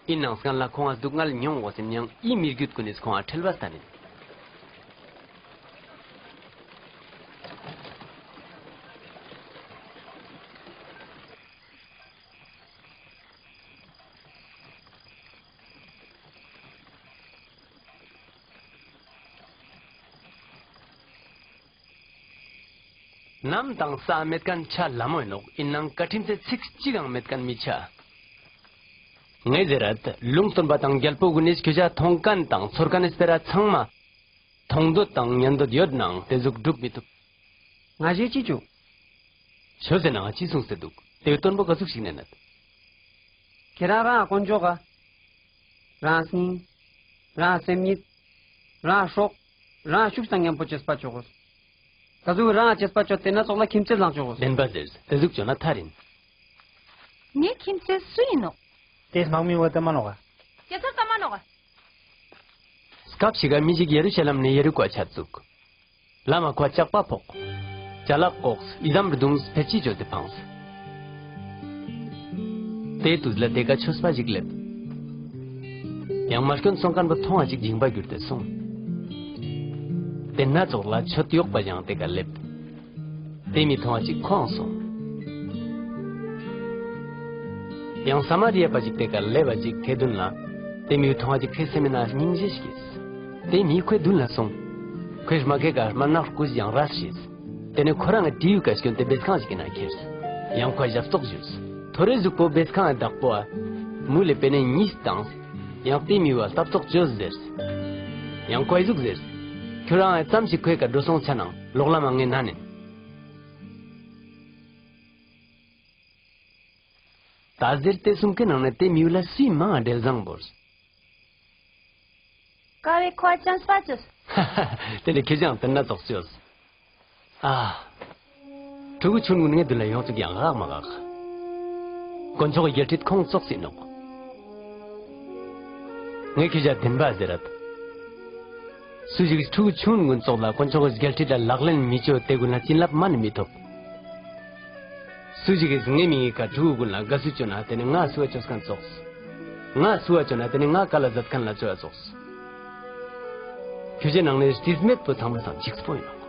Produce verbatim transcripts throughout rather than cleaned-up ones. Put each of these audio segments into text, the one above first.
ཨིན་ནའང་སྔན་ལ་ཁོང་ང་སྡུག་བསྔལ་མྱོང་གོས་ཨིན་ཡང་འི་མི་རྒྱུད་གུན་ནི་ཁོང་ང་ཁྲེལ་བ་སྟན་ཨིན། ནམ་དང་ས་མེད་ཁན་ཆ་ལ་མོ་ཨིན་ནོག། ཨིན་ནའང་ཀ་ཁྲིམས་སི་ཚིག་ཅིག་ཡང་མེད་ཁན་མི་ཆ། ངའེ་ཟེར་རད། ལུང་སྟོན་པ་དང་གྱལ་པོ་གུན་ནི་ཁྱོ་ཞའ་ཐོང་ཁན་དང་ཚོར་ཁན་ནི་སྤེ་ར་ཚང་མ་ཐོང་དོད་དང་ཉན་དོད་ཡོད་ནའང་ཏེ་ཟུག་གྲུབ་མི་ཐུབ། ང་ཞའེ་ཅི་ཅོ། ཆོས་ཟེར་ན་ང་ཅི་སུངས་ཏེ་དུག། ཏེ་བོའེ་དོན་པོ་ཀ་ཟུག་ཞིག་ནན་ནད། ཁྱེ་རང་རང་དཀོན་མཆོག་ག་རང་སྙིང་། རང་སེམས་ཉིད། རང་སྲོག། རང་ཤུགས་དང་ཉམ་པོ་ཅེས་པ་ཅོ་གོས། ཀ་ཟུག་རང་ཅེས་པ་ཅོས་ཏེ་ན་ཙོགས་ལ་ཁྱིམ་ཚེས་ལང་ཅོ་གོས། དེན་བ་ཟེརས། ཏེ་ཟུག་ཅོ་ན་ཐར་ཨིན། ངའེ་ཁྱིམ་ཚེས་སུ་ཨིན་ནོག། ཏེ་མག་མི་བོ་ཏེ་མ་ནོག་ག། ཀེ་སར་ཏ་མ་ནོག་ག། སྐབས་ཤིག་ག་མི་ཞིག་ཡེ་རུ་ཤ་ལེམ་ནེ་ཡེ་རི་ཀོའ་ཆ་ཙུགས། ལམ་མ་ཁོའ་ཅག་པ་ཕོག། ཅ་ལག་ཀོགས། འི་ཙམ་རྡུངས། ཕེད་ཅི་ཅོས་ཏེ་ཕངས། ཏེ་ཏུས་ལ་ཏེ་ཀ་ཆོས་པ་ཞིག་ལེབས། ཡང་མ་སྐྱོན་སོང་ཁན་བོ་ཐོང་ང་ཅིག་ཞིང་པ་གྱུར་ཏེ་སོང་། ཏེན་ན་ཙོགས་ལ་ཆོད་ཡོག་པ་ཞིག་ཏེ་ཀ་ལེབས། ཏེ་མི་ཐོང་ང་ཅིག་ཁོའང་སོང་། ཡང་ས་མ་རི་ཡ་པ་ཞིག་ཏེ་ཀ་ལེབ་བ་ཅིག་ཁོའེ་དུན་ལ་ཏེ་མི་ཐོང་ང་ཅིག་ཁོའེ་སེམས་ནང་སྙིང་རྗེ་ཞིག་སྐྱེས། ཏེ་མི་ཁོའེ་དུན་ལ་སོང་། ཁོའེ་རྨ་ཁའེ་ཀ་རྨ་ནག་རྐུས་ཡང་རས་ཤེས། ཏེ་ནེ་ཁོ་རང་ངི་ཏྲིའུ་ཀ་སྐྱོན་ཏེ་བེས་ཁང་ཞིག་གི་ནང་ཁྱེརས། ཡང་ཁོའ་ཞབ་ཏོག་ཞུས། ཐོ་རེ་ཟུག་པོ་བེས་ཁང་ངི་བདག་པོའ་མུལ་ལེ་པེ་ནེ་ཉིས་ཏངས། ཡང་ཏེ་མི་བོའ་ལྟ་རྟོག་ཅོས་ཟེརས། ཡང་ཁོའ་ཟུག་ཟེརས། ཁྱོ་རང་ངི་ཙམ་ཞིག་ཁོའེ་ཀ་འགྲོ་སོང་ཆ་ནའང་ལོག་ལམ་མ་ངའེ་ནན་ཨིན། ཏ་ཟེར་ཏེ་སུམ་ཀའེ་ནང་ནེ་ཏེ་མི་བོ་ལ་སུའི་མང་ང་བྲེལ་ཟང་བོརས། ཀ་བོའེ་ཁོའ་ཅམས་པ་ཅོས། ཏེ་ནེ་ཁྱོ་ཞའང་ཏེན་ན་ཙོགས་ཅོས། ཨ། ཕྲུ་གུ་ཆུང་གུན་ངའེ་དུན་ལ་ཡོང་ཅུག་ཡང་ཧ་མ་གོ། དཀོན་མཆོག་གི་གྱལ་སྲིད་ཁོང་ཙོགས་ཨིན་ནོག། ངའེ་ཁྱོ་ཞའ་དེན་བ་ཟེར་རད། སུ་ཞིག་གི་ཕྲུ་གུ་ཆུང་གུན་ཙོགས་ལ་དཀོན་མཆོག་གི་གྱལ་སྲིད་ལ་ལག་ལེན་མི་ཅོ་ཏེ་གུན་ལ་ཅིན་ལབས་མ་ནེ་མི་ཐོབ། སུ་ཞིག་གི་ངའེ་མིང་ངི་ཀ་ཕྲུ་གུ་གུན་ལ་གའ་སུ་ཅོ་ན་ཏེ་ནེ་ང་སུའ་ཅོས་ཁན་ཙོགས། ང་སུའ་ཅོ་ན་ཏེ་ནེ་ང་ཀལ་ལ་ཛད་ཁན་ལ་ཅོ་ཡ་ཙོགས། ཁྱོ་ཞའེ་ནང་ནེ་རྩིས་མེད་པོ་ཚང་མའེ་སང་ཅིག་པོ་ཨིན་ནོག།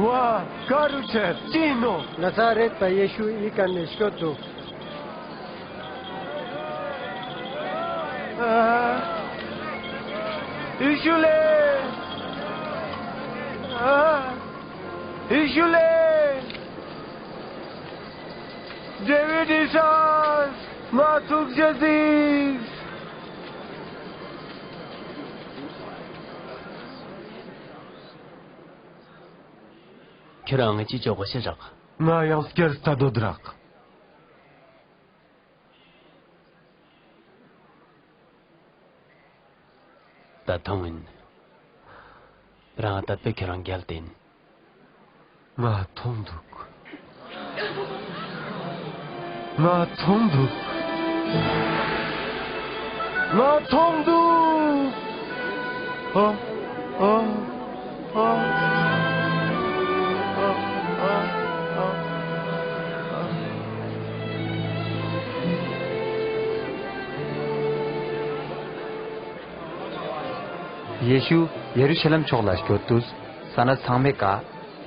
ཝ། ཀ་རུ་ཆེབ་ཅི་ནོག། ན་ཛ་རེད་པ་ཡེ་ཤུ་འི་ཀ་ནེ་སྐྱོད་དུག། ཨ། ཡེ་ཤུ་ལེ། ཨ། ཡེ་ཤུ་ལེ། ཌེ་བིད་ཡི་སཱན། täm་ཐུག་ཅེས་ཤིག། ཁྱོ་རང་ངི་ཅི་ཅོ་གོས་ཤེས་རག། ང་ཡང་སྐྱེར་ལྟ་དོད་རག། ཏ་ཐོང་ཨིན། རང་ཏད་པའེ་ཁྱོ་རང་གྱལ་ཏེ་ཨིན། ང་ཐོང་དུག། ང་ཐོང་དུག། ང་ཐོང་དུག། ཨ། ཨ། ཡེ་ཤུ་ཡེ་རུ་ཤ་ལེམ་ཕྱོགས་ལ་སྐྱོད་དུས་ས་ནད་ཚང་མའེ་ཀ་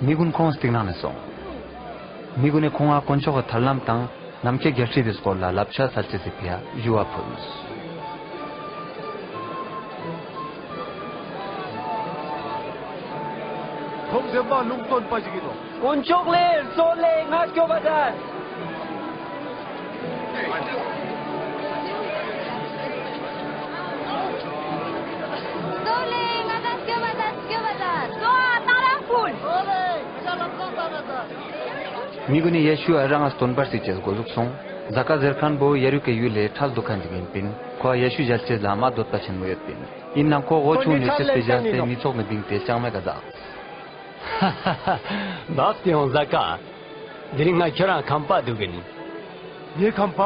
མི་གུན་ཁོང་སྟིང་ནེ་སོང་། མི་གུན་ནི་ཁོང་ང་དཀོན་མཆོག་གི་ཐར་ལམ་དང་ནམ་ཁའེ་གྱལ་སྲིད་དི་སྐོར་ལ་ལབ་ཆ་སལ་ཅེས་སི་ཕིའ་ཞུ་བ་ཕུལ། ཁོང་དེན་བ་ལུང་སྟོན་པ་ཞིག་ཨིན་ནོག། དཀོན་མཆོག་ལེ་གཙོ་ལེ་ང་སྐྱོབ་བ་ཛད། གཙོ་ལེ་ང་ད་སྐྱོབ་བ་ཛད། སྐྱོབ་བ་ཛད། གཙོ་བོ་ཏང་རག་ཕུལ། གཙོ་ལེ་ང་ད་ལམ་སང་ཏང་རག་ཛད། མི་གུན་ནི་ཡེ་ཤུའ་རང་ང་སྟོན་པ་སི་ཅེས་གོ་ཟུགས་སོང་། ཟ་ཀ་ཟེར་ཁན་བོ་ཡེ་རུ་ཀའེ་ཡུལ་ལི་ཁྲལ་དུ་ཁན་ཞིག་ཨིན་པིན། ཁོའ་ཡེ་ཤུ་ཞལ་ཅེས་ལ་མ་དོད་པ་ཆེན་མོ་ཡོད་པིན། ཨིན་ནའང་ཁོ་འོ་ཆུང་ནེ་ཅེས་པོའེ་ཞལ་ཏེ་མི་ཚོགས་ནི་བིངས་ཏེ་ལྕང་མའེ་ཀ་ཟགས། བབས་ཏེ་ཡོང་ཟ་ཀ། དེ་རིང་ང་ཁྱོ་རང་ཁང་པ་དུག་ཨིན། ངའེ་ཁང་པ།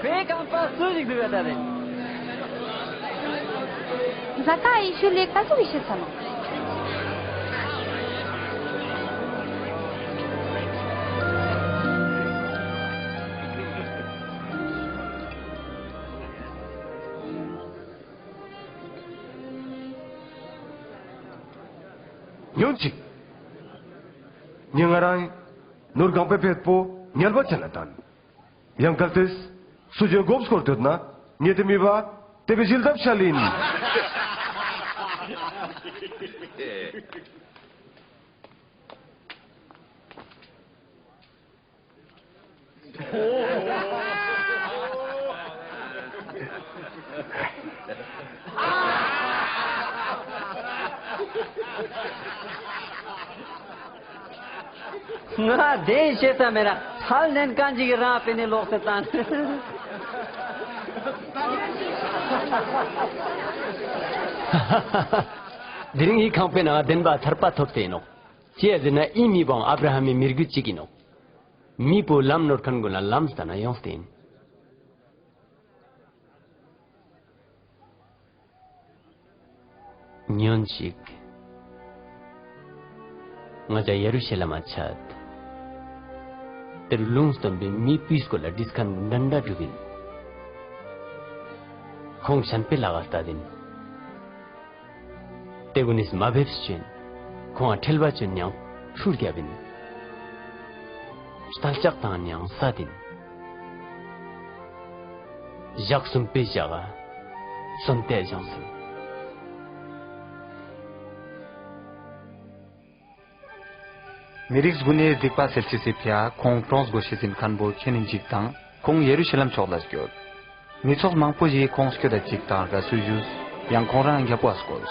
ཁོའེ་ཁང་པ་སུ་ཞིག་དུག་ག་ད་རེ། ཟ་ཀ་ཡེ་ཤུ་ལེ་ཀ་ཟུག་གི་ཤེས་ས་ནོག། ཉོན་ཅིག། ངའེ་ང་རང་ངི་ནོར་གང་པོའེ་ཕེད་པོ་ཉལ་བ་ཅན་ལ་ཏན། ཡང་གལ་ཏེ་སུ་ཞིག་གོ་སྐོར་ཏེ་ཡོད་ན་ངའེ་ཏེ་མི་བ་ཏེ་བོའེ་ཞིལ་ཏབ་ཤལ་ཨིན། ང་དེ་ཤེས་ས་མེད་ན་ཁྲལ་ལེན་ཁན་ཞིག་གི་རང་ང་ཕན་ནི་ལོག་སྟེ་ཏན། དེ་རིང་འི་ཁང་པའེ་ནང་ང་དེན་བ་ཐར་པ་ཐོབ་སྟེ་ཨིན་ནོག། ཅིའ་ཟེར་ན་འི་མི་བོའང་ཨབ་ར་ཧམ་མི་མི་རྒྱུད་ཅིག་ཨིན་ནོག། མི་བོ་ལམ་ནོར་ཁན་གུན་ལ་ལམ་སྟན་ན་ཡོངས་ཏེ་ཨིན། ཉོན་ཅིག། ང་ཞ་ཡེ་རུ་ཤ་ལེམ་མ་ཆའད། ཏེ་རུ་ལུང་སྟོན་པའེ་མི་སྤུས་སྐོར་ལ་བྲིས་ཁན་གུན་དྲན་དྲའ་གྲུབ་ཨིན། ཁོང་ཤན་པའེ་ལག་ག་ལྟད་ཨིན། ཏེ་གུན་ནི་མ་བེབས་ཅོ་ཨིན། ཁོང་ང་ཁྲེལ་བ་ཅོ་ཨིན་ཡང་ཁྲུར་གྱབ་ཨིན། ལྟ་ལྕག་ཏང་ཨིན་ཡང་སད་ཨིན། ཞག་སུམ་པའེ་ཞག་ག་སོན་ཏེ་ཞངས་ཨིན། མི་རིགས་གུན་ནི་སྡིག་པ་སེལ་ཅེས་སི་ཕིའ་ཁོང་གྲོངས་གོས་ཤེས་ཨིན་ཁན་བོ་ཁྱེན་ཨིན་ཅིག་ཏང་ཁོང་ཡེ་རུ་ཤ་ལེམ་ཕྱོགས་ལ་སྐྱོད། མི་ཚོགས་མང་པོ་ཞིག་ཁོང་སྐྱོད་ད་ཅིག་ཏང་དགའ་བསུ་ཞུས། ཡང་ཁོང་རང་གྱབ་པོའ་སྐོལ།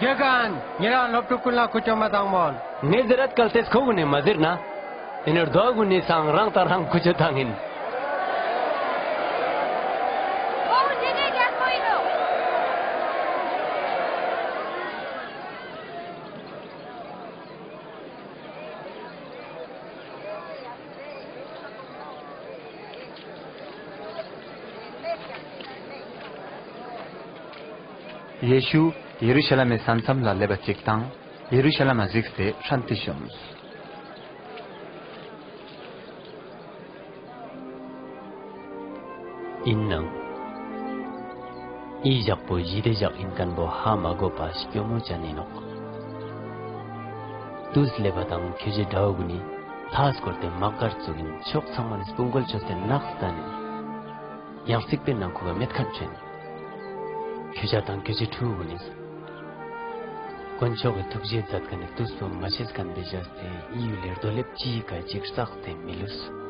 དགེ་རྒན། ཉེ་རང་ངི་སློབ་ཕྲུག་གུན་ལ་ཁུ་ཆོ་མ་ཏང་མོལ། ངའེ་ཟེར་རད་གལ་ཏེ་ཁོ་གུན་ནི་མ་ཟེར་ན། ཨིན་ན་རྡོ་གུན་ནི་སང་རང་དང་རང་ཁུ་ཆོ་ཏང་ཨིན། ཡེ་ཤུ་ཡེ་རུ་ཤ་ལེམ་མི་ས་མཚམས་ལ་ལེབ་བ་ཅིག་ཏང་ཡེ་རུ་ཤ་ལེམ་མ་ཟིགས་ཏེ་སྲན་ཏེ་ཤོངས། ཨིན་ནའང་འི་ཞག་པོ་ཞི་བདེ་ཞག་ཨིན་ཁན་བོ་ཧ་མ་གོ་པ་སྐྱོ་མོ་ཅན་ཨིན་ནོག། ཏུས་ལེབ་བ་དང་ཁྱོ་ཞའེ་དྲ་བོ་གུན་ནི་ལྟག་སྐོར་ཏེ་མག་གར་ཙུགས་ཨིན། ཕྱོགས་ཚང་མ་ནེ་སྤུན་གོལ་ཅོས་ཏེ་ནགས་ཏང་ཨིན། ཡང་རྩིག་པའེ་ནང་ཁུག་ག་མེད་ཁན་ཅོ་ཨིན། ཁྱོ་ཞ་དང་ཁྱོ་ཞའེ་ཕྲུ་གུ་གུན་ནི་དཀོན་མཆོག་གི་ཐུགས་རྗེ་ཛད་ཁན་ནི་ཏུས་པོ་མ་ཤེས་ཁན་བོའེ་ཞལ་ཏེ་འི་ཡུལ་ལི་རྡོ་ལེབ་ཅིའི་ཀ་ཅིག་སགས་ཏེ་མི་ལུས།